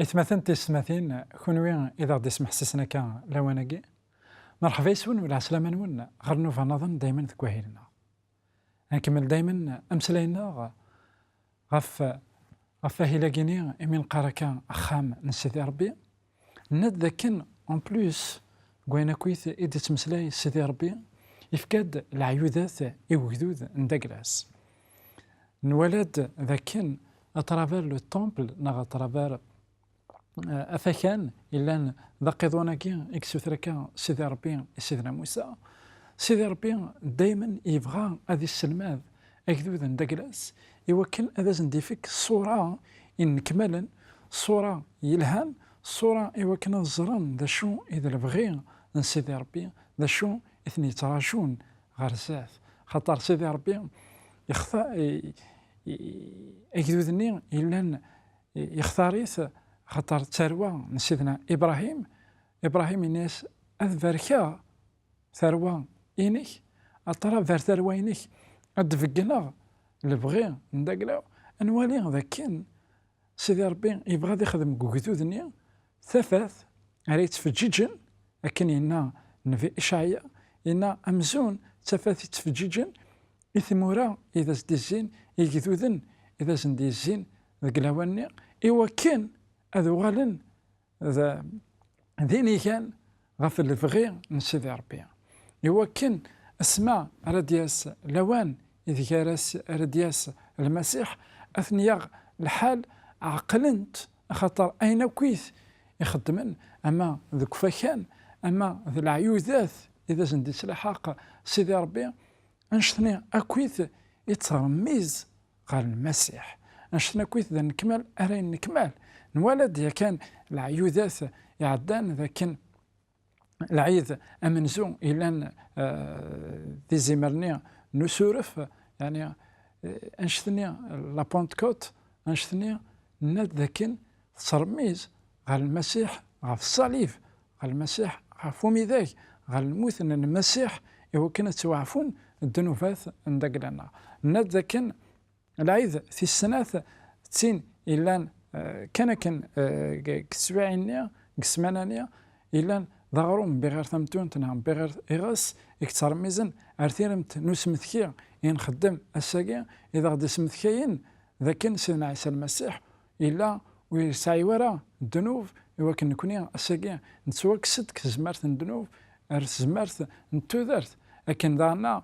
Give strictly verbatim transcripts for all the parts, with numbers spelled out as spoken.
Atmaten d tiyessetmatin, kunwi i d aɣ-d-ismeḥsisen akka lawan-agi, merḥba yes-wen u lɛeslama-nwen ɣer nnuba nniḍen daymen deg wahil-nneɣ. Ad nkemmel daymen ameslay-nneɣ ɣef, ɣef wahil-agi-ni imi neqqar akka axxam n Sidi Ṛebbi. Nenna-d dakken, en plus, deg wayen akkit i d-ittmeslay Sidi Ṛebbi, ifka-d leɛyudat i ugdud n Daglas. Nwala-d dakken à travers le temple neɣ à travers, eh, afakan yellan d aqiḍun-agi i yessuter akka Sidi Ṛebbi i Sidna Musa. Sidi Ṛebbi daymen yebɣa ad isselmad agdud n Daglas i wakken ad asen-d-ifek ṣṣura inekmalen, ṣṣura yelhan, ṣṣura i wakken ad ẓren d acu i d lebɣi n Sidi Ṛebbi, d acu i ten-yettraǧun ɣer zdat. Xaṭer Sidi Ṛebbi yexta-, i, i, agdud-nni yellan yextar-it xaṭer d tarwa n Sidna Ibṛahim. Ibṛahim yenna-yas: "Ad barkeɣ tarwa-inek, à travers tarwa-inek ad d-beggneɣ lebɣi n Dagla." Ad nwali dakken Sidi Ṛebbi yebɣa ad ixdem deg ugdud-nni tafat ara yettfeǧǧiǧen, akken yenna Nnbi Icɛaya, yenna: "Amzun d tafat yettfeǧǧiǧen i tmura i d as-d-izzin, i yegduden i d asen-d-yezzin deg lawan-nni, i wakken ad uɣalen d, d inigan ɣef lebɣi n Sidi Ṛebbi." I wakken asma ara d-yas lawan ideg ara s-, ara d-yas Lmasiḥ, ad ten-yaɣ lḥal ɛeqlen-t, axaṭer ayen akkit ixeddmen, ama deg ufakan, ama d leɛyudat i d asen-d-ittlaḥaq Sidi Ṛebbi, annect-nni akkit ittṛemmiz ɣer Lmasiḥ. Annect-nni akkit d anekmal ara yennekmal. Nwala-d yakan leɛyudat iɛeddan dakken lɛid amenzu yellan, eh, di zimer-nni n usuref, yeɛni, eh, annect-nni, la Pentecôte, annect-nni, nenna-d dakken tettṛemmiz ɣer Lmasiḥ ɣef ṣṣalib, ɣer Lmasiḥ ɣef umidag, ɣer lmut n Lmasiḥ, i wakken ad ttwaɛfun ddnubat n dagla-nneɣ. Nenna-d dakken lɛid tis snat d tin yellan, eh, kan akken, eh, deg, deg teswiɛin-nni, deg ssmana-nni, yellan d aɣrum mbiɣ ɣer tamtunt neɣ mbiɣ ɣer iɣes, i yettṛemmizen ar tiremt n usmetki i nxeddem ass-agi, i d aɣ-d-ismetkayen dakken Sidna Ɛisa Lmasiḥ yella ur yesɛi wara ddnub, i wakken nekni ass-agi nettwakkes-d deg tezmert n ddnub ar tezmert n tudert, akken daɣen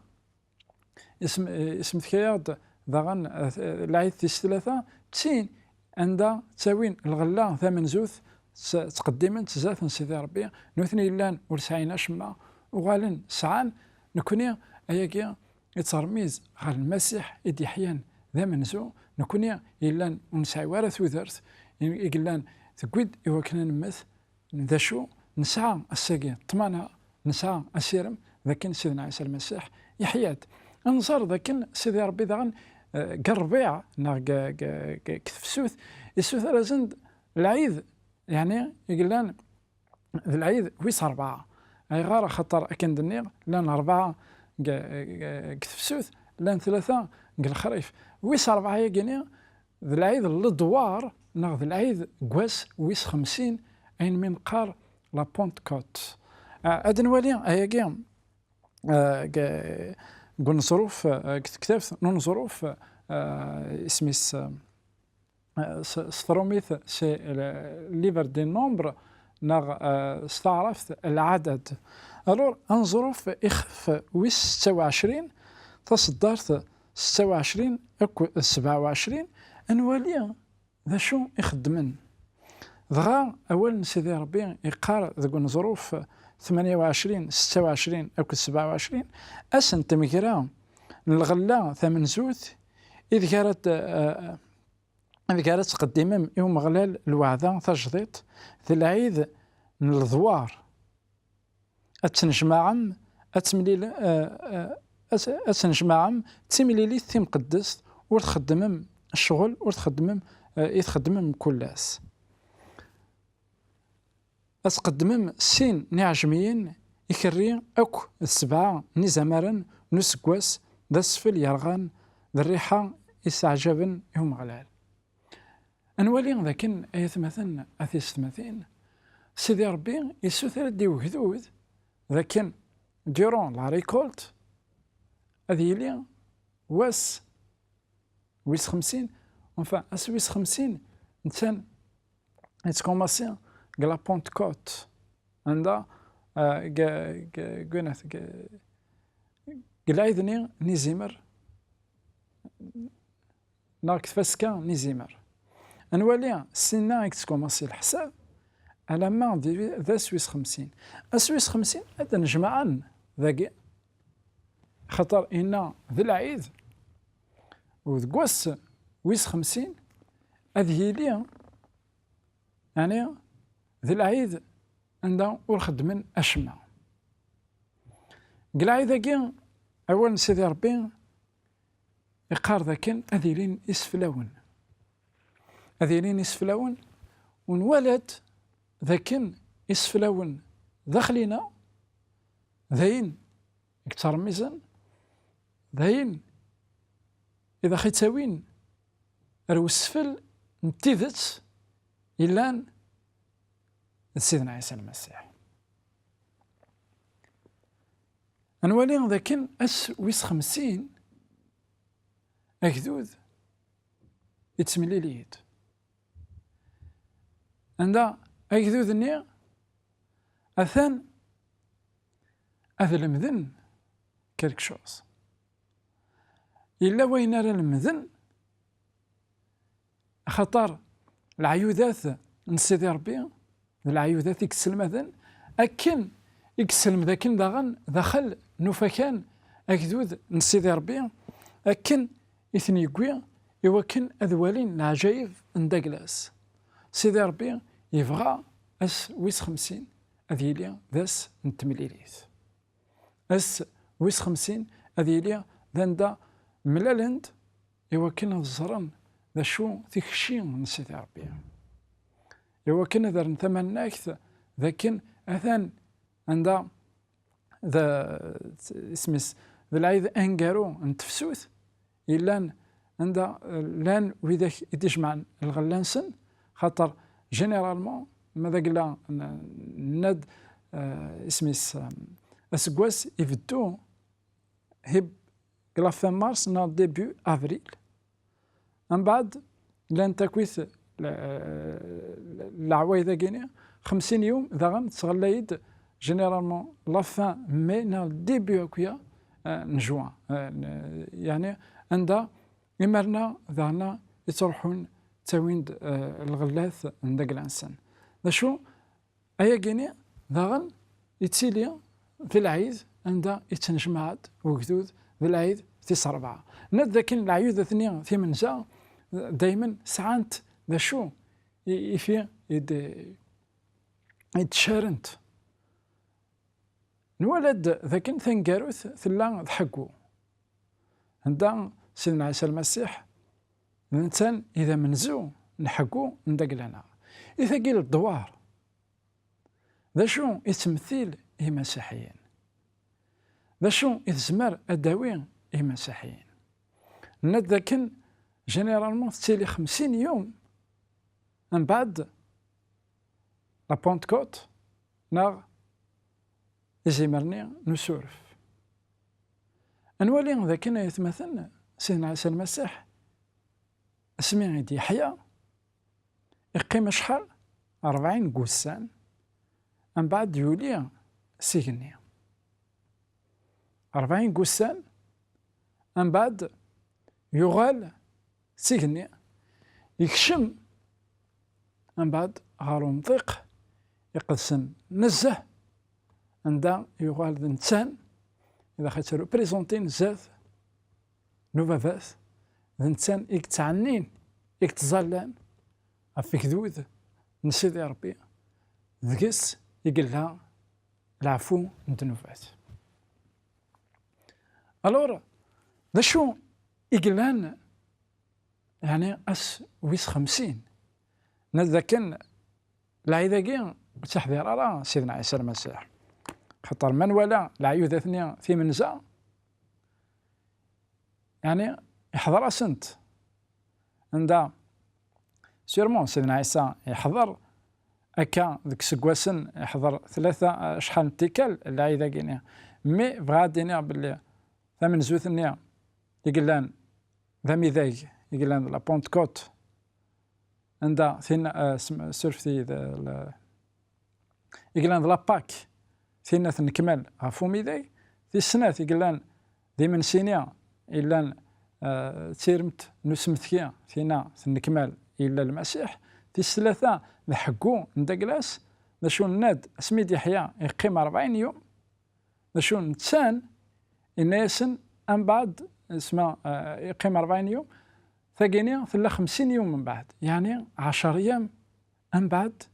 ism-, ismetka-yaɣ-d daɣen, eh, lɛid tis tlata, d tin anda ttawin lɣella tamenzut, tt-, ttqeddimen-tt zdat n Sidi Ṛebbi, nutni yellan ur sɛin acemma, uɣalen sɛan, nekni ayagi yettṛemmiz ɣer Lmasiḥ i d-yeḥyan d amenzu, nekni yellan ur nesɛi ara tudert, i, i yellan tewwi-d i wakken ad nemmet, d acu nesɛa ass-agi ṭṭmana, nesɛa asirem d akken Sidna Ɛisa Lmasiḥ yeḥya-d. Ad nẓer d akken Sidi Ṛebbi daɣen, eh, deg ṛṛbiɛ neɣ deg, deg, deg, deg tefsut, issuter-asen-d lɛid, yeɛni i yellan d lɛid wis ṛebɛa. Ayɣer? Axaṭer akken d-nniɣ, llan ṛebɛa deg, deg, deg tefsut, llan tlata deg lexrif. Wis ṛebɛa-yagi-ni d lɛid n ledwar neɣ d lɛid n wass wis xemsin, ayen mi neqqar la Pentecôte. Ah, ad nwali ayagi, ah, deg, deg uneẓruf, ah, deg tektabt n uneẓruf, ah, isem-is, ah, s, s tṛumit c'est le livre des nombres, neɣ, ah, s taɛrabt lɛadad. Alors, aneẓruf ixef wis setta u ɛecrin, taṣeddart setta u ɛecrin akked sebɛa u ɛecrin, ad nwali d acu i xeddmen. Dɣa awal n Sidi Ṛebbi yeqqar deg uneẓruf tmanya u ɛecrin, setta u ɛecrin akked sebɛa u ɛecrin, ass n tmegra n lɣella tamenzut, ideg ara t-, eh, ideg ara tettqeddimem i Umeɣlal lweɛda tajdiṭ, d lɛid n leḍwar. Ad tennejmaɛem, ad temlil-, eh, eh, ad, ad tennejmaɛem d timlilit timqeddest, ur txeddmem ccɣel, ur txeddmem, eh, i txeddmem mkul ass. Ad tqeddmem sin n iɛejmiyen ikerri akk d sebɛa n izamaren n useggas, d asfel yerɣan, d rriḥa yesseɛjaben i Umeɣlal. Ad nwali dakken, ay atmaten, a tisetmatin, Sidi Ṛebbi yessuter-d i wegdud dakken durant la récolte ad yili wass wis xemsin, enfin, ass wis xemsin, netta yettkumasi deg la Pentecôte, anda, eh, deg, deg, deg, deg lɛid-nni n izimer, neɣ deg tfaska n izimer. Ad nwali, sinna i yettkumasi leḥsab, alamma d, d ass wis xemsin. Ass wis xemsin, ad d-nejmaɛen dagi, xaṭer inna d lɛid, u deg wass wis xemsin, ad yili, yeɛni, d lɛid anda ur xeddmen acemma. Deg lɛid-agi, awal n Sidi Ṛebbi iqqar dakken ad ilin iseflawen. Ad ilin iseflawen, u nwala-d dakken iseflawen daxel-ina d ayen i yettṛemmizen, d ayen i d aɣ-ittawin ar wesfel n tidet yellan d Sidna Ɛisa Lmasiḥ. Ad nwali dakken ass wis xemsin, agdud yettemlili-d. Anda agdud-nni atan ad lemden quelque chose. Yella wayen ara lemden, axaṭer leɛyudat n Sidi Ṛebbi d leɛyudat i yesselmaden, akken i yesselmed akken daɣen daxel n ufakan agdud n Sidi Ṛebbi, akken i ten-yewwi i wakken ad walin leɛǧayeb n dagla-s. Sidi Ṛebbi yebɣa ass wis xemsin ad yili d ass n temlilit. Ass wis xemsin ad yili d anda mlalen-d i wakken ad ẓren d acu tikci n Sidi Ṛebbi, i wakken ad rren tamanagt d akken atan anda d, isem-is, d lɛid aneggaru n tefsut, yellan anda, eh, llan widak i d-ijemɛen lɣella-nsen, xaṭer généralement ma d agla n, nenna-d, eh, isem-is, eh, aseggas ibeddu hib deg la fin mars neɣ début avril. Mbeɛd, llan takit le-, leɛwayed-agi-ni, xemsin yum, daɣen tettɣellay-d généralement la fin mai neɣ début akya, eh, n juin. Eh, n-, yeɛni anda imerna daɣen i ttruḥun ttawin-d, eh, lɣellat n dagla-nsen. D acu? Ayagi-ni daɣen yettili d lɛid anda yettnejmaɛ-d ugdud, d lɛid tis ṛebɛa. Nna-d dakken leɛyudat-nni timenza daymen sɛant d acu i, i fi i d-, i d-carent. Nwala-d dakken taneggarut tella d ḥeggu. Anda Sidna Ɛisa Lmasiḥ d netta i d amenzu n ḥeggu n dagla-nneɣ. I tagi n ledwar, d acu i tettmettil i yimasiḥiyen? D acu i tezmer ad d-tawi i yimasiḥiyen? Nenna-d dakken généralement tettili xemsin yum mbeɛd la Pentecôte neɣ izimer-nni n usuref. Ad nwali dakken, ay atmaten, Sidna Ɛisa Lmasiḥ, asmi i d-yeḥya, iqqim acḥal? Ṛebɛin n wussan, mbeɛd yuli s igenni. Ṛebɛin n wussan, mbeɛd yuɣal s igenni, yekcem mbeɛd ɣer umḍiq iqedsen nezzeh, anda yuɣal d nettan i d aɣ-ittreprezuntin zdat n ubabat, d nettan i yettɛennin, i yettẓallan ɣef ugdud n Sidi Ṛebbi, deg-s i yella leɛfu n ddnubat. Alors, d acu i yellan, yeɛni ass wis xemsin? Nna-d dakken lɛid-agi ur tt-iḥḍir ara Sidna Ɛisa Lmasiḥ. Xaṭer ma nwala leɛyudat-nni timenza, yeɛni iḥḍer-asent anda Sûrement, Sidna Ɛisa yeḥḍer akka deg iseggasen, yeḥḍer tlata, eh, acḥal n tikkal lɛid-agi-nni. Mais bɣiɣ ad d-iniɣ belli tamenzut-nni i yellan d amidag, i yellan d la Pentecôte, anda tin, eh, sm-, surfet-iyi, d la, i yellan d la Pâque, tinna tennekmal ɣef umidag. Tis snat i yellan d imensi-nni, yellan, eh, d tiremt n usmetki, tinna tennekmal yella Lmasiḥ. Tis tlata d ḥeggu n daglas, d acu nenna-d, asmi d-yeḥya yeqqim rebɛin yum, d acu nettan, yenna-yasen, ambaɛd, isma, eh, yeqqim rebɛin yum, tagini tella xemsin yum mbaɛd, yeɛni ɛecr yam ambaɛd,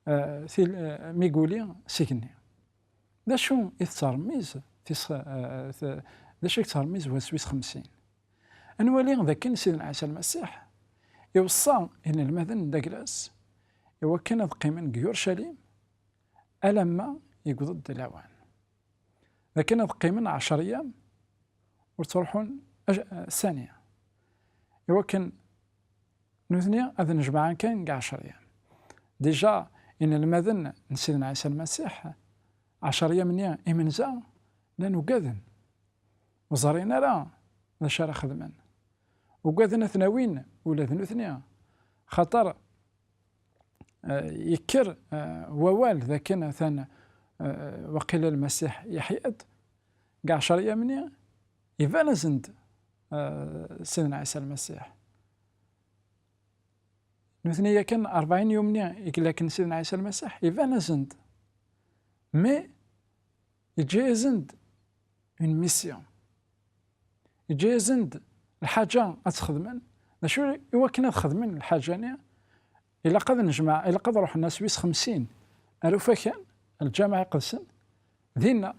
eh, til-, eh, mi yuli s igenni. D acu i tettṛemmiz tis-, eh, t-, d acu i tettṛemmiz wass wis xemsin? Ad nwali d akken Sidna Ɛisa Lmasiḥ iweṣṣa inelmaden n daglas i wakken ad qqimen deg Yurcalim alamma yewweḍ-d lawan. D akken ad qqimen ɛecr yam ur ttruḥun aj-, ssani. I wakken nutni ad nejmaɛen kan deg ɛecr yam. Déjà, inelmaden n Sidna Ɛisa Lmasiḥ, ɛecr yam-nni imenza, llan ugaden. Ur ẓrin ara d acu ara xedmen. Ugaden ad ten-awin ula d nutni. Xaṭer, eh, yekker, eh, wawal d akken atan, eh, waqila Lmasiḥ yeḥya-d. Deg ɛecr yam-nni, iban-asen-d, eh, Sidna Ɛisa Lmasiḥ. Nutni yakan rebɛin yum-nni i yella akken Sidna Ɛisa Lmasiḥ, iban-asen-d. Mais yeǧǧa-yasen-d une mission. Yeǧǧa-yasen-d lḥaǧa ad tt-xedmen. D acu i wakken ad xedmen lḥaǧa-nni? Ilaq ad nejmeɛ, ilaq ad ruḥen ass wis xemsin ar ufakan, lǧameɛ iqedsen, dinna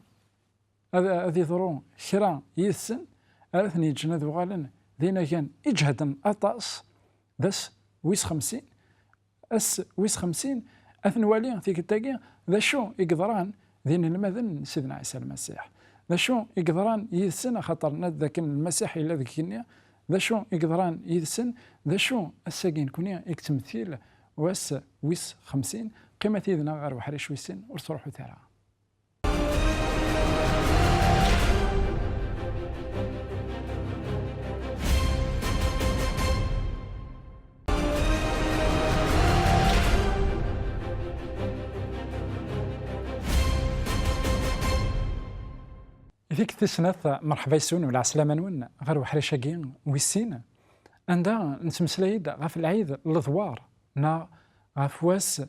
ad, ad yeḍru kra yid-sen ara ten-yeǧǧen ad uɣalen d inagan iǧehden aṭas. D ass wis xemsin, ass wis xemsin, ad t-nwali tikkelt-agi d acu i yeḍran d inelmaden n Sidna Ɛisa Lmasiḥ. D acu i yeḍran yid-sen, axaṭer nnan-d dakken Lmasiḥ yella deg igenni. D acu i yeḍran yid-sen? D acu ass-agi nekni i yettmettil wass wis xemsin? Qqimet yid-neɣ ɣer uḥric wis sin, ur ttruḥut ara. I tikkelt tis snat, merḥba yes-wen u lɛeslama-nwen ɣer uḥric-agi wis sin, anda nettmeslay-d ɣef lɛid n leḍwar neɣ ɣef wass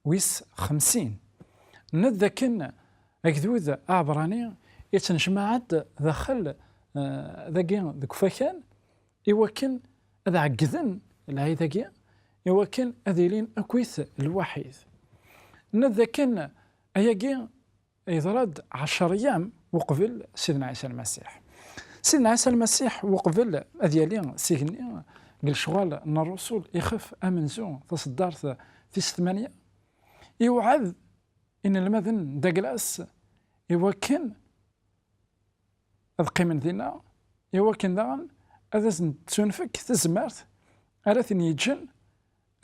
wis xemsin. Nnan-d dakken agdud aɛebrani ittnejmaɛ-d daxel, eh, dagi deg ufakan i wakken ad ɛeggden lɛid-agi, i wakken ad ilin akkit lwaḥid. Nnan-d dakken ayagi yeḍra-d ɛecr yam uqbel Sidna Ɛisa Lmasiḥ. Sidna Ɛisa Lmasiḥ uqbel ad yali s igenni, deg lecɣal n ṛṛusul, ixef amenzu, taṣeddart tis tmanya, iwɛed inelmaden n daglas i wakken ad qqimen dinna, i wakken daɣen ad asen-d-tunfek tazmert ara ten-yeǧǧen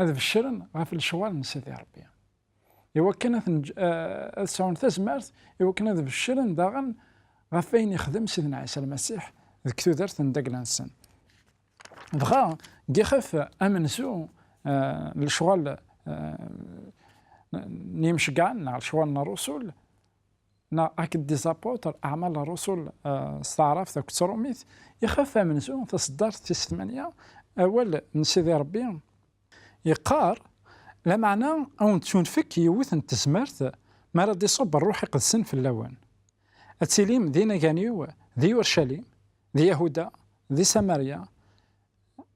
ad beccren ɣef lecɣal n Sidi Ṛebbi. I wakken ad ten-, eh, ad sɛun tazmert, i wakken ad beccren daɣen ɣef wayen yexdem Sidna Ɛisa Lmasiḥ deg tudert n dagla-nsen. Dɣa, deg ixef amenzu, eh, n lecɣal, eh, n yimceggɛen, neɣ lecɣal n ṛṛusul, neɣ Actes des Apôtres, Aɛmal n Ṛṛusul, eh, s taɛrabt akked s tṛumit, ixef amenzu, taṣeddart tis tmanya, awal n Sidi Ṛebbi, yeqqar, lameɛna a wen-d-tunfek yiwet n tezmert mi ara d-iṣubb Ṛṛuḥ Iqedsen fell-awen. Ad tilim d inagan-iw di Yurcalim, di Yahuda, di Samarya,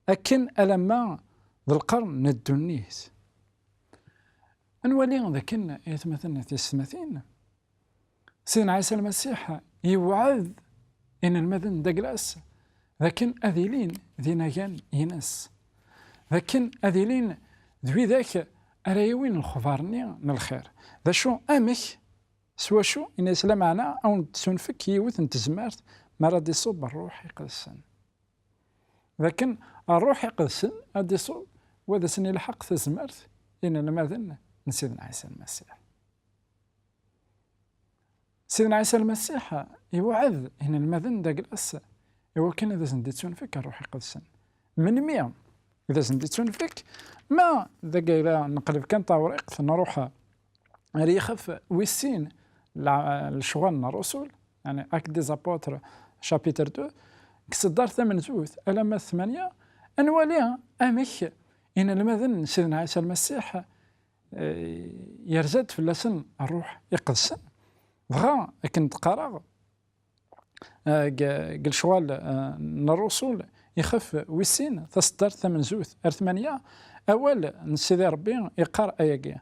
akken alamma d lqern n ddunit. Ad nwali dakken, ay atmaten d tiyessetmatin, Sidna Ɛisa Lmasiḥ yewɛed inelmaden n daglas dakken ad ilin d inagan-ines, dakken ad ilin d widak ara yawin lexbar-nni n lxir. D acu, amek, s wacu? Ini-as, lameɛna a wen-d-tunfek yiwet n tezmert mi ara d-iṣubb Ṛṛuḥ Iqedsen. Dakken Ṛṛuḥ Iqedsen ad d-iṣubb wa d asen-ilḥeq tazmert i inelmaden n Sidna Ɛisa Lmasiḥ. Sidna Ɛisa Lmasiḥ iweɛɛed inelmaden d aglas i wakken ad asen-d-ittunfek Ṛṛuḥ Iqedsen. Melmi i d asen-d-ittunfek? Ma dagi la neqleb kan tawriqt, nruḥ ar yixef wis sin, la-, lecɣal n Ṛṛusul, yani Actes des Apôtres, chapitre deux, deg tseddart tamenzut alamma d tmanya, ad nwali amek inelmaden n Sidna Ɛisa Lmasiḥ, eh, yerza-d fell-asen Ṛṛuḥ Iqedsen. Dɣa, akken d-qqareɣ, eh, deg, deg lecɣal, eh, n Ṛṛusul, ixef wis sin, taseddart tamenzut ar tmanya, awal n Sidi Ṛebbi iqqar ayagi: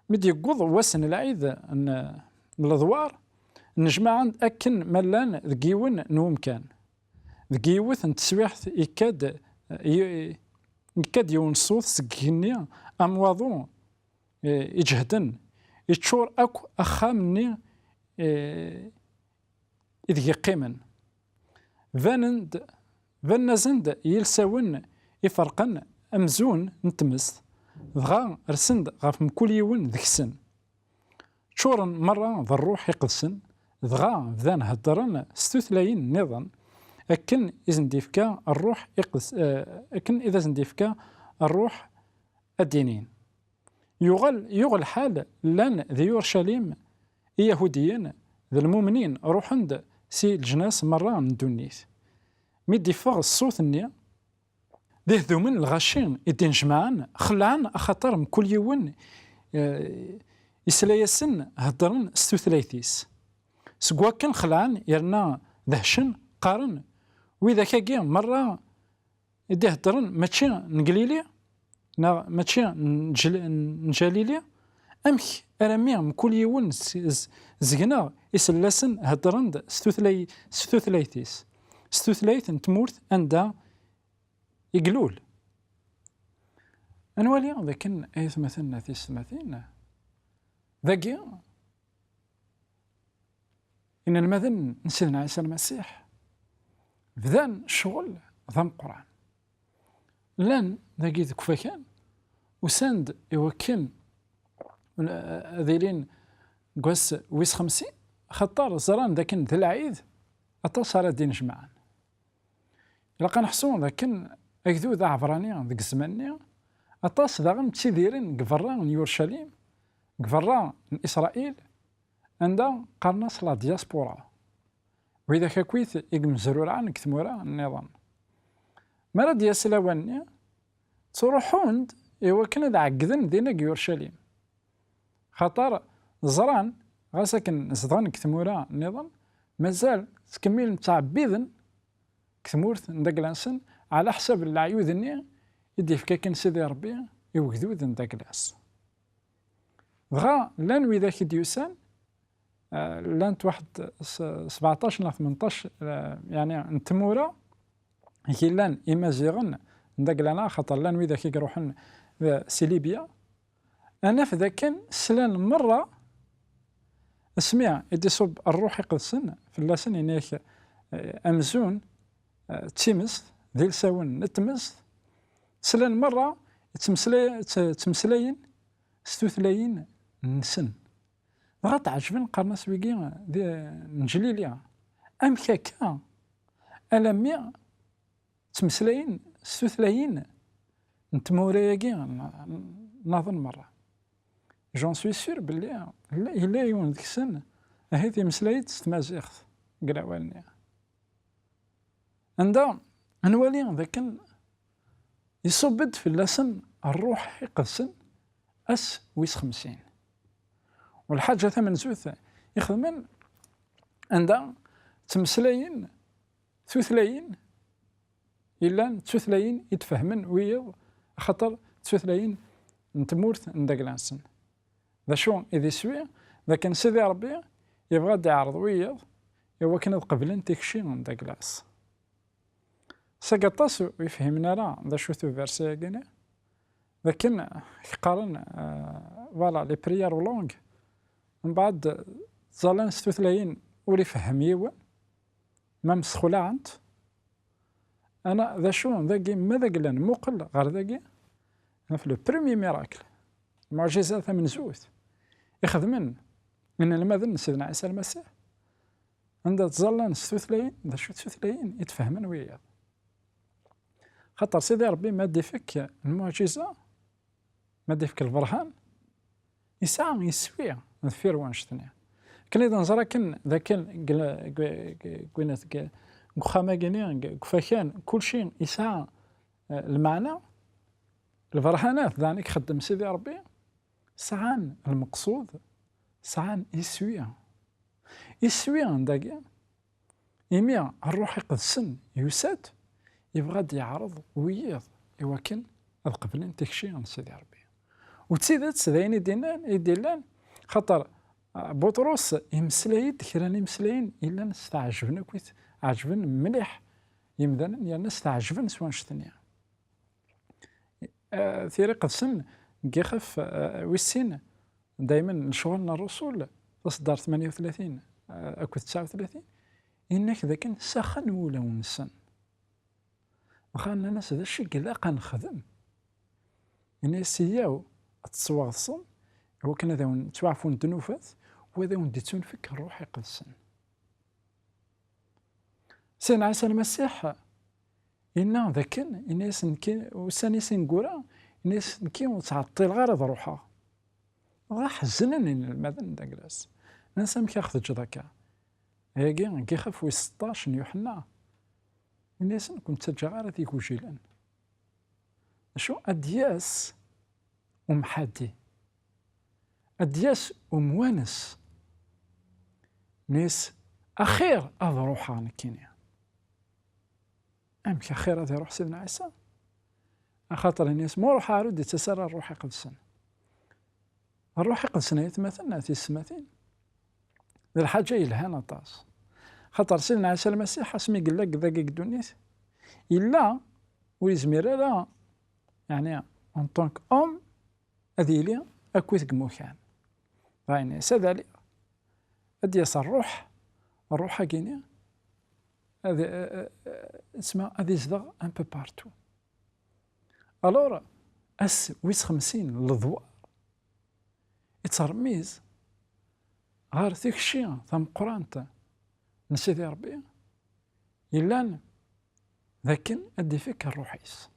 Mi d-yewweḍ wass n lɛid n, n leḍwar, nnejmaɛen-d akken ma llan deg yiwen n wemkan. Deg yiwet n teswiɛt, ikka-d, i-, ikka-d yiwen ṣṣut seg igenni am waḍu, eh, iǧehden, iččur akk axxam-nni, eh, ideg yeqqimen. Banen-d, banen-asen-d yilsawen iferqen amzun n tmest, dɣa rsen-d ɣef mkul yiwen deg-sen. Ččuren merra d Ṛṛuḥ Iqedsen, dɣa bdan heddren s tutlayin nniḍen, akken i sen-d-ifka Ṛṛuḥ Iqdes-, eh, akken i d asen-d-ifka Ṛṛuḥ ad d-inin. Yuɣal, yuɣ lḥal, llan di Yurcalim Iyahudiyen d lmumnin, ruḥen-d si leǧnas merra n ddunit. Mi d-iffeɣ ṣṣut-nni, d ihdumen lɣaci i d-inejmaɛen, xelɛen axaṭer mkul yiwen, eh, isla-yasen heddren s tutlayt-is. Seg wakken xelɛen yerna dehcen, qqaren: "Widak-agi merra i d-iheddren mačči n Glili, neɣ mačči n Jl-, n Jalili? Amek armi mkul yiwen z-, z-, zegneɣ isella-sen heddren-d s tutlay-, s tutlayt-is, s tutlayt n tmurt anda i ilul?" Ad nwali dakken, ay atmaten, tisetmatin, dagi inelmaden n Sidna Ɛisa Lmasiḥ bdan ccɣel d ameqqran. Llan dagi deg ufakan, usan-d i wakken ad ilin deg wass wis xemsin, xaṭer ẓran dakken d lɛid, aṭas ara d-inejmaɛen. Ilaq ad neḥṣu dakken agdud aɛebṛani deg zzman-nni, aṭas daɣen ttidiren deg berra n Yurcalim, deg berra n Isṛayil, anda qqaren-as la diaspora, widak akkit i yemzerurɛen deg tmura nniḍen. Mi ara d-yas lawan-nni, ttruḥun-d i wakken ad ɛeggden dinna deg Yurcalim. Xaṭer ẓran, ɣas akken zedɣen deg tmura nniḍen, mazal ttkemmilen ttɛebbiden deg tmurt n dagla-nsen, ɛla ḥsab n leɛyud-nni i d-yefka kan Sidi Ṛebbi i wegdud n dagla-s. Dɣa llan widak i d-yusan, eh, llant waḥed s-, sbeɛṭac neɣ tmenṭac, eh, yeɛni n tmura i yellan imaziɣen n dagla-nneɣ, axaṭer llan widak i iruḥen d, si Libya. Ad naf dakken slan merra asmi i d-iṣubb Ṛṛuḥ Iqedsen fell-asen, yenna-yak, eh, amzun, eh, d timest, d ilsawen n tmest. Slan merra ttmeslay-, tt-, ttmeslayen s tutlayin-nsen. Dɣa tɛeǧben, qqaren-as wigi d, n Ǧlili. Amek akka alammi ttmeslayen s tutlayin n tmura-agi n-, n-, nniḍen merra? J'en suis sûr belli yella, yella yiwen deg-sen ahat imeslay-d s tmaziɣt deg lawal-nni. Anda ad nwali dakken iṣubb-d fell-asen Ṛṛuḥ Iqedsen ass wis xemsin. U lḥaǧa tamenzut i xedmen, anda ttmeslayen tutlayin, yellan d tutlayin i d-fehmen wiyiḍ, axaṭer d tutlayin n tmurt n dagla-nsen. D acu i d iswi? D akken Sidi Ṛebbi yebɣa ad d-iɛreḍ wiyiḍ i wakken ad qeblen tikci n dagla-s. Seg aṭas ur yefhimen ara d acu-t uversi-agi-nni, d akken qqaren, euh, voilà, les prières aux langues, mbeɛd ttẓallan s tutlayin ur ifehhem yiwen, ma msexlaɛent. Ana d acu dagi, ma d aglan, muqel ɣer dagi, Ɣef le premier miracle, lmuɛjiza tamenzut i xedmen inelmaden n Sidna Ɛisa Lmasiḥ, anda ttẓallan s tutlayin, d acu d tutlayin i d-fehmen wiyaḍ. Xaṭer Sidi Ṛebbi ma d-ifek lmuɛjiza, ma d-ifek lberhan, yesɛa iswi deffir wannect-nni. Akken i d-neẓra akken d akken deg l-, deg, deg, deg, deg uxxam-agi-nni, deg, deg ufakan, kulci yesɛa, eh, lmeɛna, lberhanat daɣen i ixeddem Sidi Ṛebbi sɛan lmeqṣud, sɛan iswi. Iswi n dagi, imi Ṛṛuḥ Iqedsen yusa-d, yebɣa ad d-yeɛreḍ wiyiḍ i wakken ad qeblen tikci n Sidi Ṛebbi. U d tidet d ayen i d-innan, i d-illan, xaṭer, ah, Buṭrus imeslay-d kra n imeslayen illan steɛǧben akk, ɛeǧben mliḥ yimdanen, yerna steɛǧben s wannect-nni. Eh, Tira Iqedsen, deg ixef, eh, wis sin, daymen lecɣal n ṛṛusul, taṣeddart tmanya u tlatin, eh, akked tesɛa u tlatin, inna-k dakken saxan wulawen-nsen. Dɣa nnan-as: "D acu i ilaq ad nexdem?" Ini-as: "Iyyaw ad tettwaɣeḍsem, iwakken ad awen-ttwaɛfun ddnubat, u ad awen-d-ittunefk Ṛṛuḥ Iqedsen." Sidna Ɛisa Lmasiḥ yenna dakken, yenna-yas: "Nekki, ussan-is ineggura, yenna-yas, nekki ur ttɛeṭṭileɣ ara ad ruḥeɣ." Dɣa ḥeznen inelmaden n daglas. Nnan-as: "Amek ad ɣ-teǧǧeḍ akka?" Ayagi, deg ixef wis seṭṭac n Yuḥenna, yenna-yasen: "Ur ken-ttaǧǧaɣ ara d igujilen." Acu? Ad d-yas umḥaddi. Ad d-yas umwanes. Nis, axir ad ruḥeɣ nekkini. Amek axir ad iruḥ Sidna Ɛisa? Axaṭer ini-as, ma ruḥeɣ ara ur d-ittas ara Ṛṛuḥ Iqedsen. Ṛṛuḥ Iqedsen, ay atmaten, ay tisetmatin, d lḥaǧa yelhan aṭas. Xaṭer Sidna Ɛisa Lmasiḥ, asmi yella deg dagi deg ddunit, yella ur yezmir ara, yeɛni, en tant qu'homme, ad yili akkit deg imukan. Dɣa yenna-yas, ad aliɣ, ad d-yas ṛṛuḥ, ṛṛuḥ-agi-ni, ad, eh, eh, eh, isma ad izdeɣ un peu partout. Alors, ass wis xemsin n leḍwar, ittṛemmiz ɣer tikci tameqqrant n Sidi Ṛebbi, yellan d akken ad d-ifek ṛṛuḥ-is.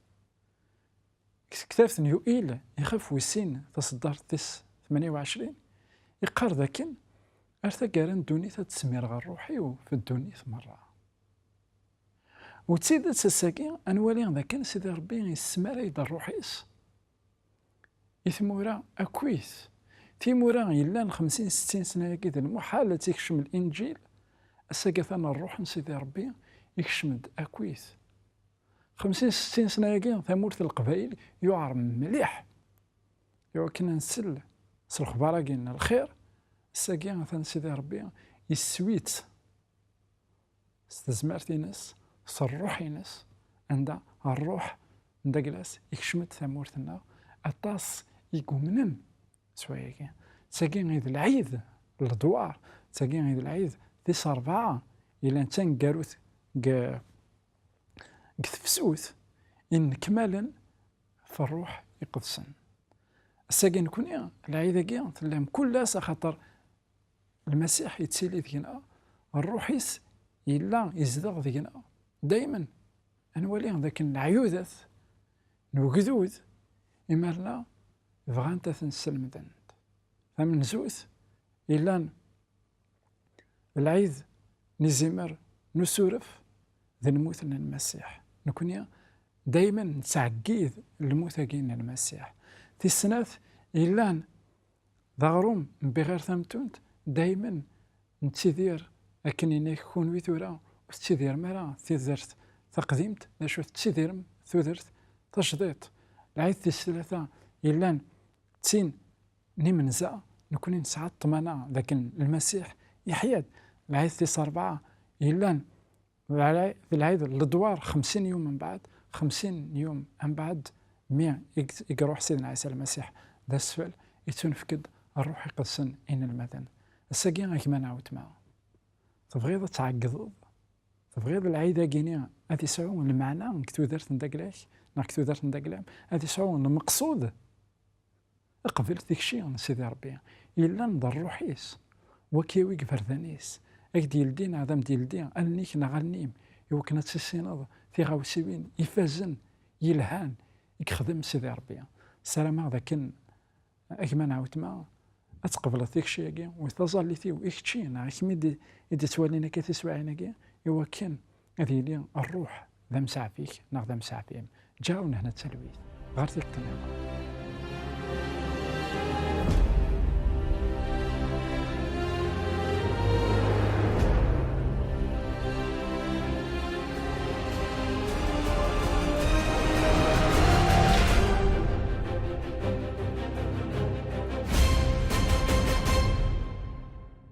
Deg tektabt n Yuil, ixef wis sin, taṣeddart tis tmanya u ɛecrin, iqqar d akken, ar taggara n ddunit ad d-smireɣ ṛṛuḥ-iw f ddunit merra. U d tidet, ass-agi, ad nwali d akken Sidi Ṛebbi yesmaray-d ṛṛuḥ-is i tmura akkit. Timura yellan xemsin settin sna-agi d lmuḥal ad tt-ikcem Linǧil, ass-agi atan ṛṛuḥ n Sidi Ṛebbi ikcem-d akkit. Xemsin settin sna-agi, tamurt n Leqbayel yuɛer mliḥ. Iwakken ad nsel s lexbar-agi n lxir, ass-agi atan Sidi Ṛebbi yeswi-tt s tezmert-ines, s ṛṛuḥ-ines, anda ṛṛuḥ n daglas ikcem-d tamurt-nneɣ. Aṭas i yumnen s wayagi. D tagi i d lɛid n leḍwar, d tagi i d lɛid tis ṛebɛa, yellan d taneggarut deg, deg tefsut, i nnekmalen f Ṛṛuḥ Iqedsen. Ass-agi nekni, lɛid-agi, tellam kul ass, axaṭer Lmasiḥ yettili deg-neɣ, Ṛṛuḥ-is yella izdeɣ deg-neɣ. Daymen, ad nwali d akken leɛyudat n ugdud, imarna bɣant ad ten-sselmdent. Tamenzut, yellan d lɛid n izimer n usuref d lmut n Lmasiḥ. Nekni daymen nettɛeggid lmut-agi n Lmasiḥ. Tis snat, yellan d aɣrum n Biɣir Tamtunt, daymen nettidir akken ini-k kunwi tura ur tettidirem ara tudert taqdimt, d acu tettidirem tudert tajdiṭ. Lɛid tis tlata yellan d tin n imenza, nekni nesɛa ṭṭmana d akken Lmasiḥ yeḥya-d. Lɛid tis ṛebɛa yellan d lɛi-, d lɛid n ledwar, xemsin yum mbeɛd, xemsin yum mbeɛd mi i g-, i iruḥ Sidna Ɛisa Lmasiḥ d asfel, ittunefk-d Ṛṛuḥ Iqedsen i inelmaden. Ass-agi, a gma neɣ a weltma, tebɣiḍ ad tɛeggdeḍ? Tebɣiḍ lɛid-agi-ni ad isɛu lmeɛna deg tudert n dagla-k neɣ deg tudert n dagla-m, ad isɛu lmeqsud. Qbel tikci n Sidi Ṛebbi yellan d ṛṛuḥ-is, waki i iberdan-is, ad k-d-yeldi neɣ ad am-d-yeldi allen-ik neɣ allen-im, i wakken ad tissineḍ tiɣawsiwin ifazen, yelhan, i yexdem Sidi Ṛebbi. Ssarameɣ d akken a gma neɣ a weltma, ad tqebleḍ tikci-agi, u taẓallit-iw i kečči neɣ i kemm i d-, i d-ittwalin akka tiswiɛin-agi, i wakken ad yili ṛṛuḥ d amsaɛef-ik neɣ d amsaɛef-im. Ǧǧaɣ-awen hna d talwit. Ɣer tikkelt nniḍen.